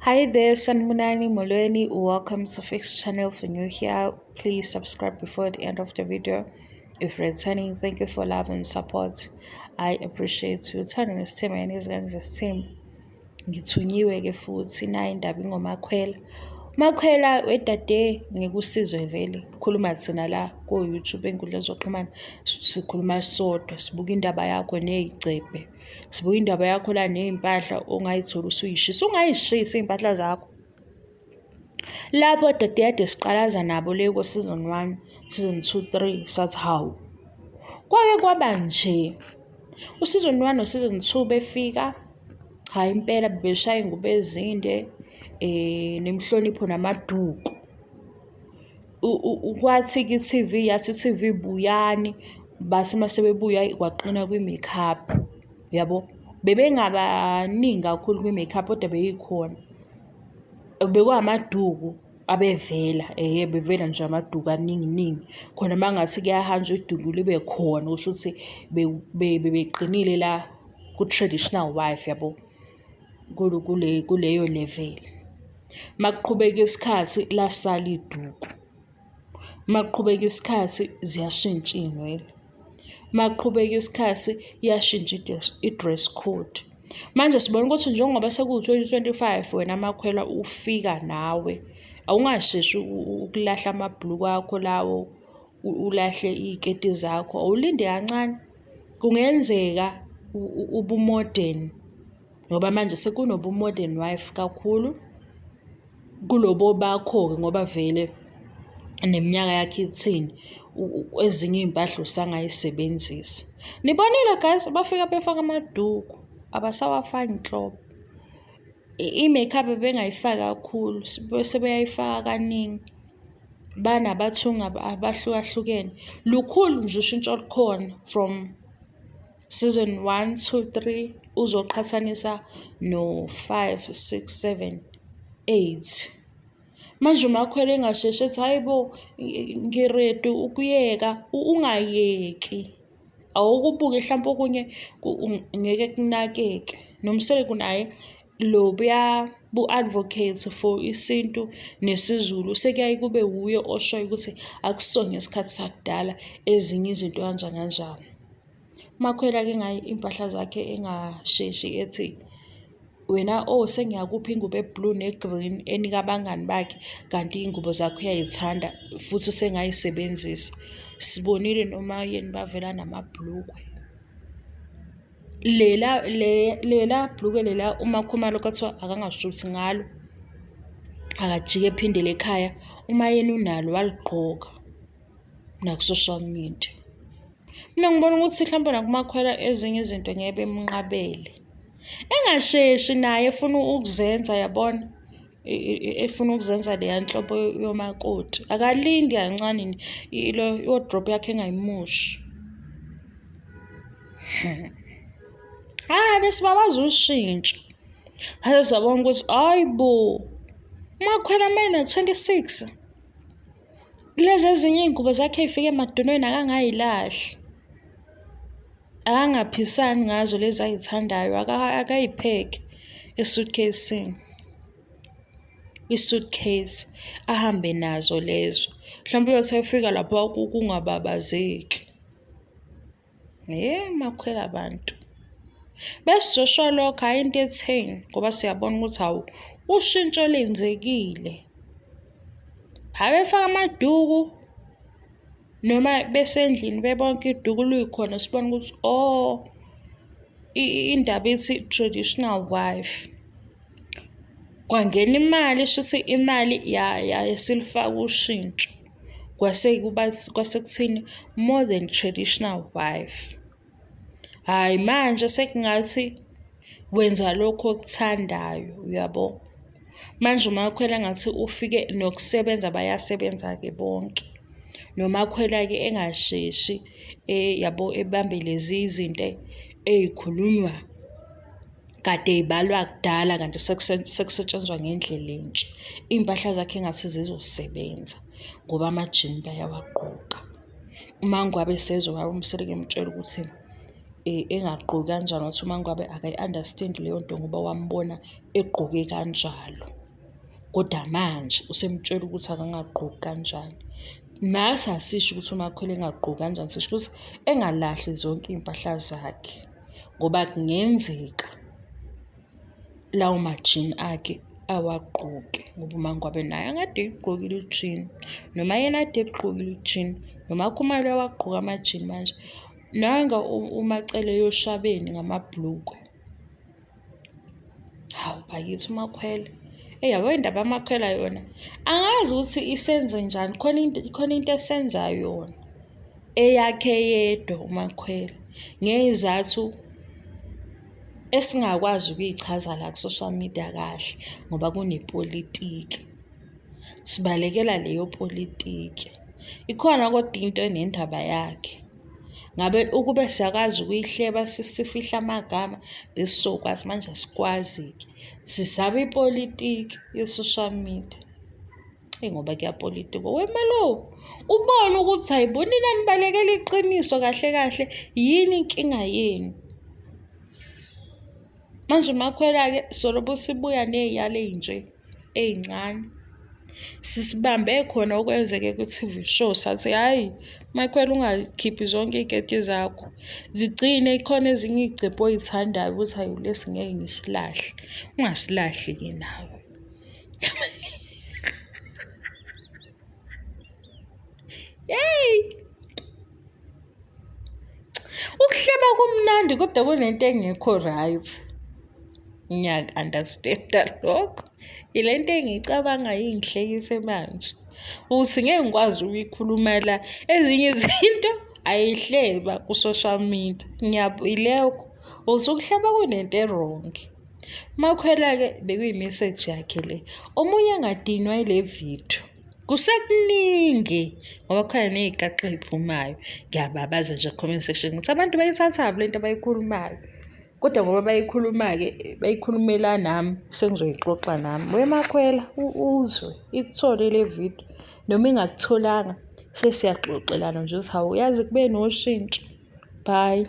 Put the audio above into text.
Hi there, Sanibonani Molweni. Welcome to Fix Channel. For new here, please subscribe before the end of the video. If returning, thank you for love and support. I appreciate you. Uthando nesithembu nezingane zesithembu. Ngithunyiwe-ke futhi nayi indaba ingoMakhwela. UMakhwela wedade ngikusizwe vele. Khuluma thina la ko-YouTube ey'nkundleni zokuxhumana sikhuluma sodwa sibuka indaba yakho ney'gcebhe. Sibuka indaba yakho la ney'mpahla ongayithola usuyishisa. Ungayishisi iy'mpahla zakho. Lapho dade siqalaza nabo le ko-season 1, season 2, 3 sathi hawu. Kwake kwaba nje. U-season 1 no-season 2 befika, hhayi impela bebeshaya iy'ngubo ezinde nemhlonipho namaduku. Kwathi-ke i-T_V yathi i-T_V buyani, bathi uma sebebuya kwaqina kwi-makeup, uyabo. Bebengabaningi kakhulu kwi-makeup kodwa beyikhona. Bekuwamaduku abevela, ehhe bevela nje amaduku aningi ningi. Khona uma kungathi kuyahanjwa iduku libe khona, kusho ukuthi bebeqinile la ku-traditional wife, yabo, kuleyo level. Uma kuqhubeka isikhathi lasala iduku. Uma kuqhubeka isikhathi ziyashintsha iy'nwele. Uma kuqhubeka isikhathi iyashintsha i-dress code. Manje sibona ukuthi njengoba sekuwu-2025 wena Makhwela ufika nawe, awungasheshi ukulahla amabhuluku akho lawo, ulahle iy'keti zakho, awulinde kancane. Kungenzeka ubu-modern ngoba manje sekunobu-modern wife kakhulu kulobo bakho-ke ngoba vele neminyaka yakho ithini, ezinye iy'mpahla usangayisebenzisa. Nibonile guys, bafika befaka amaduku, abasawafaki nhlobo. I-makeup bebengayifaki kakhulu, sebeyayifaka kaningi. Banabathungi abahlukahlukene. Lukhulu nje ushintsho olukhona from season 1, 2, 3 uzoqhathanisa no-5, 6, 7, 8. Manje uMakhwela engasheshe ethi, hhayi bo, ngi-ready ukuyeka, ungayeki. Awukubuke hlampe okunye ngeke kunakeke. NoMseleku naye lobuya bu-advocate for isintu nesiZulu sekuyaye kube wuye oshoyo ukuthi akusona isikhathi sakudala, ezinye izinto kanjani kanjani. UMakhwela-ke iy'mpahla zakhe engasheshi ethi wena, oh, sengiyakupha ingubo e-blue ne-green, enika abangani bakhe, kanti iy'ngubo zakhe uyay'thanda futhi usengay'sebenzisa. Sibonile noMaYeni bavela namabhlukwe. Lela lela bhlukwe lela uMakhumalo kwathiwa akangashuthi ngalo, akajike ephindele ekhaya. UMaYeni unalo waligqoka naku-social media. Mina ngibona ukuthi hlampe nakuMakhwela ezinye izinto ngeke bemnqabele. Engasheshi naye efuna ukuzenza, yabona, efuna ukuzenza leya nhlobo yomakoti. Akalindi kancane ilo i-wardrobe yakhe engayimoshi. Ah, besibabaza ushintsho. Ngase sabona ukuthi hayi bo, uMakhwela mayena 26. Lezi ezinye iy'ngubo zakhe ey'fike emadolweni akangay'lahli. Akangaphisani ngazo lezi ay'thandayo, akayipheke e-suitcase-ini. Kwi-suitcase ahambe nazo lezo. Mhlawumbe uyothi efika lapha kungababazeki. Hhe, Makhwela bantu. Besizosho lokho, hhayi into etheni ngoba siyabona ukuthi hawu, ushintsho lenzekile. Hhayi befaka amaduku noma besendlini bebonke iduku likhona sibone ukuthi oh, indaba ithi traditional wife. Kwangena imali, shuthi imali yasilufaka ushintsho. Kwase kuba kwase kuthini more than traditional wife. Hhayi manje sekungathi wenza lokhu okuthandayo, uyabo. Manje uMakhwela ngathi ufike nokusebenza, bayasebenza-ke bonke. NoMakhwela-ke engasheshi yabo ebambe lezi zinto ey'khulunywa kade y'balwa kudala kanti sekusetshenzwa ngendlela entsha. Iy'mpahla zakhe engathi zizosebenza ngoba amajini bayawagqoka. Uma ngabe esezwa uMseleku emtshela ukuthi Engagqoki kanjani, wathi uMaNgwabe akayi-understand-i leyo nto ngoba wambona egqoke kanjalo. Kodwa manje usemtshela ukuthi akangagqoki kanjani. Nathi asisho ukuthi uMakhwela engagqoki kanjani, sisho ukuthi engalahli zonke iy'mpahla zakhe ngoba kungenzeka lawo majini akhe awagqoke ngoba uMaNgwabe naye angade eyigqokile ijini noma yena ade egqokile ijini noma Khumalo uyawagqoka amajini manje. Nanga uMaCele eyoshabeni ngamabhlukwe. Hawu bakithi uMakhwela. Eyi yabo indaba yamakhwela yona angazi ukuthi isenze njani khona into khona into esenza yona eyakhe yedwa uMakhwela ngeyizathu esingakwazi ukuyichaza la ku-social media kahle ngoba kunepolitiki. Sibalekela leyo politiki. Ikhona kodwa into enendaba yakhe. Ngabe ukube siyakwazi ukuyihleba sifihle amagama besizokwazi, manje asikwazi-ke. Sisaba ipolitiki ye-social media. Eyi ngoba kuyapolitikwa. Wemalo, ubone ukuthi hhayi bo nina nibalekela iqiniso kahle kahle, yini inkinga yenu? Manje uMakhwela-ke solobe sibuya ney'yalo ey'nje ey'ncane. Sisibambe khona okwenzeke kwi-T_V show sathi hhayi Makhwela ungakhiphi zonke iy'keti zakho. Zigcine khona ezinye iy'cephu oy'thandayo ukuthi hayi lesi ngeke ngisilahle. Ungasilahli-ke nawe. Yeyi! Ukuhleba kumnandi kodwa kunento engekho right. Ngiyaku-understand-a lokho. Ile nto engiyicabangayo ingihlekise manje. Ukuthi ngeke ngikwazi ukuyikhuluma la. Ezinye izinto ayihleba ku-social media. Ilokho. Ukuthi ukuhleba kunento e-wrong. Makhwela-ke bekuyi-message yakhe le. Omunye angadinwa ile video. Kusekuningi ngoba kukhona ney'gaxa ey'phumayo. Ngiyababaza nje ku-comment section ngithi abantu bayithathaphi le nto abayikhulumayo. Kodwa ngoba bayikhuluma-ke bayikhulumela nami sengizoyixoxa nami. WeMakhwela uzwe ikuthole le video noma ingakutholanga sesiyaxoxelana nje ukuthi hawu yazi kube noshintsho. Bye.